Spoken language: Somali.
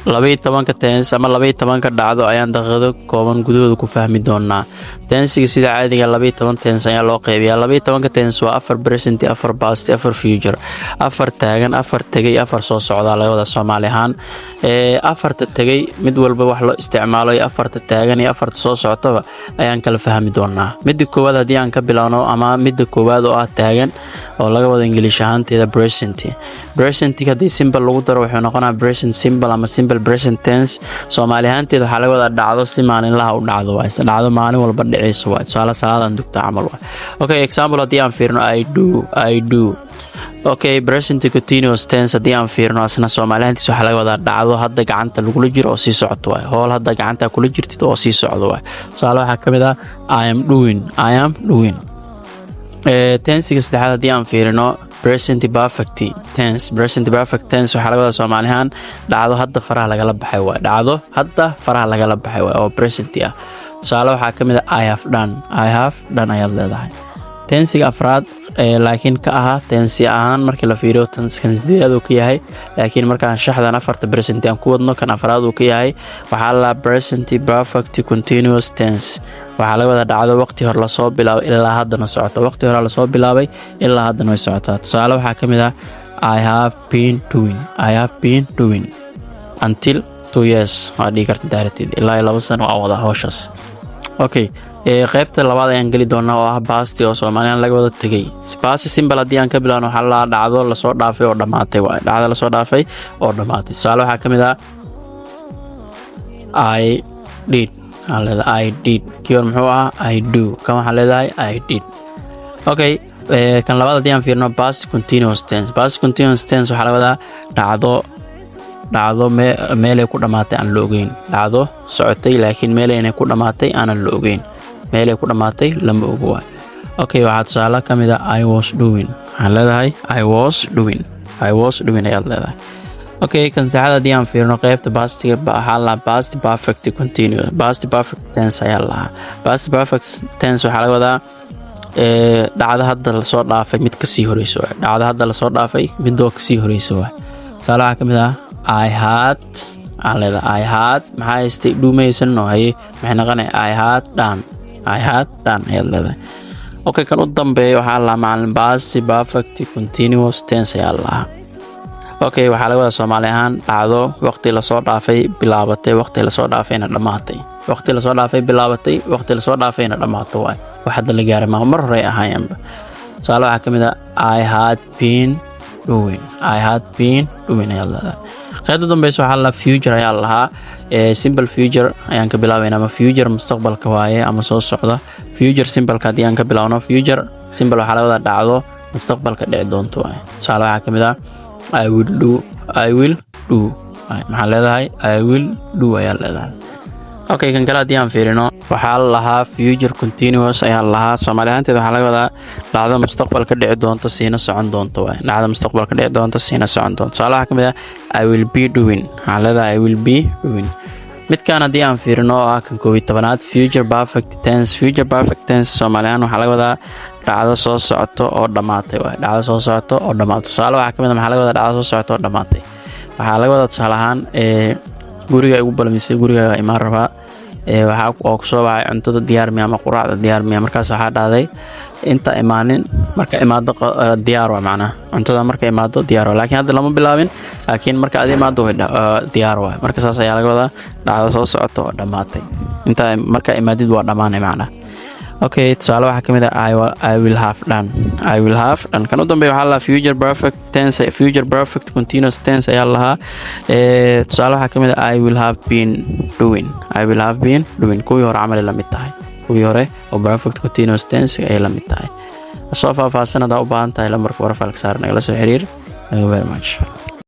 12-ka tense ama 12-ka dhacdo ayaan daqiiqado kooban gudahooda ku fahmi doonaa. Tense-iga sida caadiga 12 tense ayaa loo qeybiyaa. 12-ka tense waa afar present, afar past, afar future, afar taagan, afar tegay, afar soo socdaa laga wada. Soomaali ahaan, afarta tegay mid walba wax loo isticmaalo iyo afarta taagan iyo afarta soo socotaba ayaan kala fahmi doonaa. Midda koowaad haddii aan ka bilowno, ama midda koowaad oo ah taagan, oo laga wado Ingiliish ahaanteeda present. Present haddii simple lagu daro, wuxuu noqonaa present simple ama simple present tense. Soomaali ahaanteeda waxaa laga wadaa dhacdo si maalinlaha u dhacdo waay, dhacdo maalin walba dhicayso waay. Tusaale, salaadan dugta camal waay. Okay, example haddii aan fiirno, I do, I do. Okay, present continuous tense haddii aan fiirno, asna Soomaali ahaantiis waxaa laga wadaa dhacdo hadda gacanta lagula jiro oo sii socoto waay, howl hadda gacanta kula jirtid oo sii socdo waay. Tusaale waxaa ka mid ah I am doing, I am doing. Tense-iga saddexaad haddii aan fiirino, present perfect tense. Present perfect tense waxaa laga wadaa Soomaali ahaan dhacdo hadda faraha lagala baxay waay, dhacdo hadda faraha lagala baxay waay oo present ah. Tusaale waxaa ka mid ah I have done, I have done ayaad leedahay. Tense-iga afraad, laakiin ka ahaa tense ahaan markii la fiiriyo kan sideedaad uu ka yahay, laakiin markaan shaxdan afarta present aan ku wadno, kan afraad uu ka yahay, waxaa la present perfect continuous tense. Waxaa laga wadaa dhacdo waqti hore lasoo bilaabay ilaa haddana socoto. Waqti hore lasoo bilaabay ilaa haddana way socotaa. Tusaale waxaa ka mid ah I have been doing, I have been doing until 2 years. Waa dhigi karta daaratid ilaa 2 sano waa wada howshaas. Okay, qaybta labaad ayaan geli doonaa oo ah past-i, oo Soomaaliyan laga wada tegay. Past simple haddii aan ka bilaabno, waxaa la dhacdo lasoo dhaafay oo dhammaatay waay, dhacdo lasoo dhaafay oo dhammaatay. Tusaale waxaa ka mid ah I did waxaa leedahay, I did. Kii hore muxuu ahaa? I do. Kan waxaa leedahay I did. Okay, kan labaad haddii aan fiirno, past continuous tense. Past continuous tense waxaa laga wadaa dhacdo meelay ku dhammaatay aan la ogeyn, dhacdo socotay laakiin meelaynay ku dhammaatay aanan la ogeyn, meelay ku dhammaatay lama ogo waay. Okay, waxaa tusaale ka mid ah I was doing. Waxaan leedahay I was doing, I was doing ayaad leedahay. Okay, kan saddexaad haddii aan fiirno, qaybta past-iga, waxaa lahaa past perfect continuous, past perfect tense ayaa lahaa. Past perfect tense waxaa laga wadaa dhacdo hadda lasoo dhaafay mid kasii horeyso waay, dhacdo hadda lasoo dhaafay midoo kasii horeyso waay. Tusaale waxaa ka mid ah I had, waxaan leedahay I had. Maxaa haystay? Dhuumaysan oo haye, maxay noqonaya? I had done, I had done ayaad leedahay. Okay, kan u dambeeya waxaa lahaa, macalin, past perfect continuous tense ayaa lahaa. Okay, waxaa laga wadaa Soomaali ahaan dhacdo waqti lasoo dhaafay bilaabatay, waqti lasoo dhaafayna dhammaatay. Waqti lasoo dhaafay bilaabatay, waqti lasoo dhaafayna dhammaato waay. Wax hadda la gaaray maaha, mar horey ahaayeenba. Tusaale waxaa ka mid ah I had been doing, I had been doing ayaad leedahay. Qaybta dambeysa waxaa lahaa future ayaa lahaa. Simple future ayaan ka bilaabayna, ama future mustaqbalka waaye ama soo socda. Future simple-ka haddii aan ka bilaabno, future simple waxaa laga wadaa dhacdo mustaqbalka dhici doonto waaye. Tusaale waxaa ka mid ah I will do, I will do. Maxaa leedahay? I will do ayaa leedahay. Okay, kan kale haddii aan fiirino, waxaa la lahaa future continuous ayaa lahaa. Soomaali ahaanteed waxaa laga wadaa dhacdo mustaqbalka dhici doonto siina socon doonto waay, dhacdo mustaqbalka dhici doonto siina socon doonto. Tusaale waxaa ka mid ah I will be doing. Waxaa leedahay I will be doing. Midkan haddii aan fiirino, oo ah kan 11-aad, future perfect tense. Future perfect tense Soomaali ahaan waxaa laga wadaa dhacdo soo socoto oo dhammaatay waay, dhacdo soo socoto oo dhammaatay. Tusaale waxaa ka mid ah, maxaa laga wadaa dhacdo soo socoto oo dhammaatay? Waxaa laga wadaa tusaale ahaan guriga igu balmisay, guriga imaan rabaa, waxaa oo kusoo baxay cuntada diyaar miya ama quraacda diyaar miya? Markaas waxaa dhahday inta imaanin, marka imaado diyaar waa, macnaha cuntada marka imaado diyaar waa, laakiin hadda lama bilaabin, laakiin marka aad imaado way diyaar waa. Marka saas ayaa laga wadaa dhacdo soo socoto oo dhammaatay. Inta marka imaadid waa dhammaanay macnaha. Okay, tusaale waxaa ka mid ah I will have done, I will have done. Kan u dambeeya waxaa lahaa future perfect tense, future perfect continuous tense ayaa lahaa. Tusaale waxaa ka mid ah I will have been doing, I will have been doing. Kuwii hore camal ay la mid tahay, kuwii hore oo perfect continuous tense ayay la mid tahay. Soo faahfaahsan haddaa u baahan tahay, lambarka profile-ka saaran nagala soo xiriir. Thank you very much.